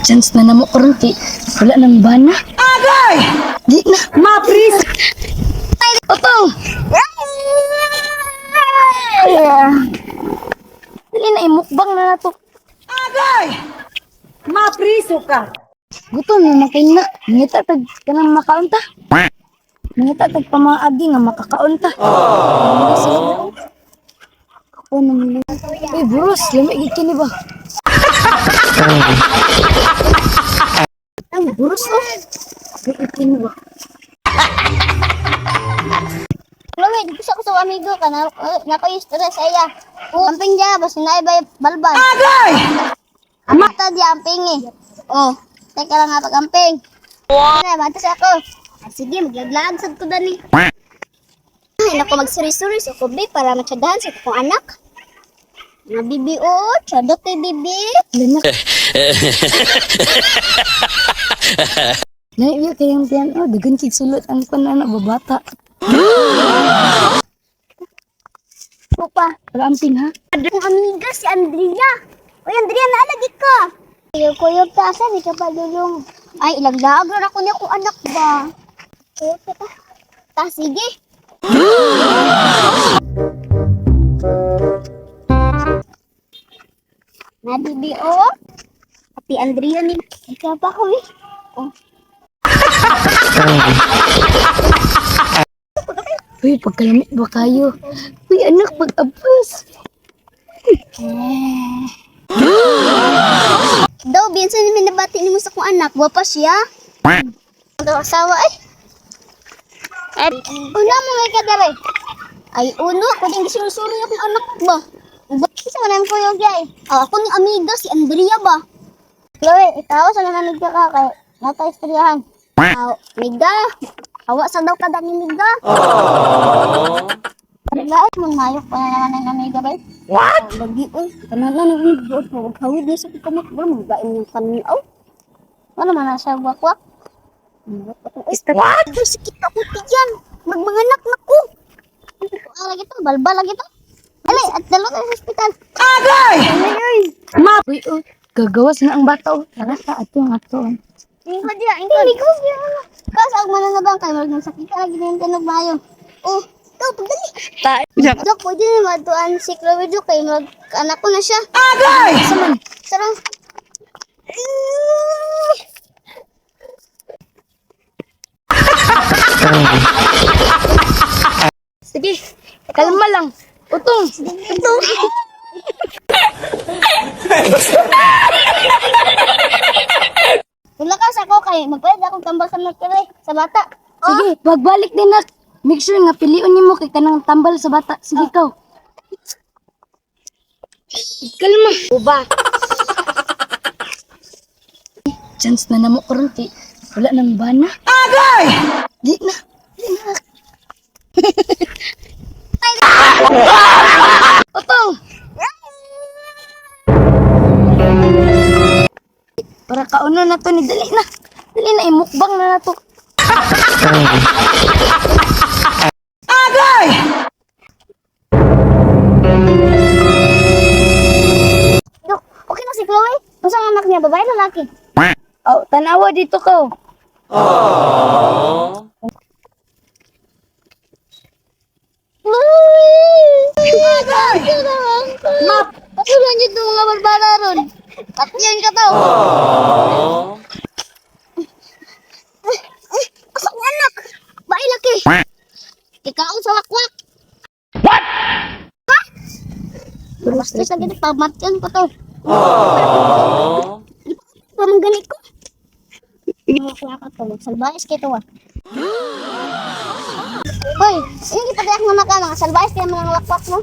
Chance na namo karon kay wala nang bana. Agay! Di na. Mapris! Otong! Dali na imukbang na nato. Agay! Mapriso ka! Gutom na man na. Mangita tag kanang makaunta. Mangita tag pamaagi nga makakaunta. Ako naman. Uy, bros, lami gid kini ba? Ang bros oh. Lami kini ba? Chloe, di ko sa amigo ka na nako yung stress ay. Amping dia basta na ibay balbal. Agay! Mata di amping eh. Oh, teka lang nga pag amping. Wow. Na, bata sa ako. Ah, sige, maglaglag sad ko dani. Ay, nako magsuri-suri sa ko be para matsadahan sa akong anak. Mga bibi oh, tsadok kay bibi. Lanak. Lami kay ang tiyan oh, dagan kig sulot ang kuan na babata. Pupa. Para amping ha. Ang amiga si Andrea. Uy, Andrea, naalagi ka. Kuyog-kuyog ka, asa, di ka pa lulong. Ay, ilaglag na ako niya kung anak ba. Kuyog ka ta. Ta, sige. Na, bibi, oh. Ati Andrea ni. Ikaw pa ko, eh. Oh. Uy, pagkalamit ba kayo? Uy, anak, pag-abas. Daw, binsan ni minabati ni mo sa kong anak. Gwapa siya. Ang asawa ay. Ay, una mo may kadere. Ay, uno, ako din gisurusuri akong anak ba. Sa man ko yung gay. Ah, ako ni amiga si Andrea ba. Chloe, ikaw sa naman ka kay nata istoryahan. Aw, miga. Awa sa daw kada ni miga. Lahat mo nayok pa na naman ang amiga ba? What? Lagi oy, tanan na nang buot mo hawid ni sa kamot mo magain yung kanaw. Wala man na siya wakwak. What? Sakit ako tiyan. Magmanganak na ko. Ang lagi to, balbal lagi to. Dali, at dalo tayo sa ospital. Agay! Ay, Uy, oh, gagawas na ang bata oh. Tara sa ato ang ato. Ingko diya, ingko. Ingko diya. Kas ang mananabang kay mag sakit ka lagi ng tanog mayo. Oh, ikaw pagdali. Dok, pwede na matuan si Chloe Dok kay mag anak ko na siya. Agay! Sa man? Sarang. Sige, kalma lang. Utong, utong. Tulakas ako kay magpalit akong tambal sa mga sa bata. Sige, pagbalik din nak. Make sure nga piliun nimo kay kanang tambal sa bata. Sige ikaw. Kalma. Uba. Chance na namo karon kay wala nang bana. Agay! Di na. Di na. Utong. Para kauno na to ni dali na. Dali na imukbang na nato. Agay! Dok, okay na si Chloe? Unsa ang anak niya, babae o lalaki? Oh, tanawa dito ka. Map! Pasulan niyo itong mga barbara ron. Patyan ka daw. Asa ang anak? Bae laki. Ikaw sa wakwak. What? Ha? Basta sa ganito, pamatyan ko to. Pamangganit ko. Wakwak ka to. Salbayas kito ah. Hoy, hindi pa tayo mga ka, mga salbayas kaya mga wakwak mo.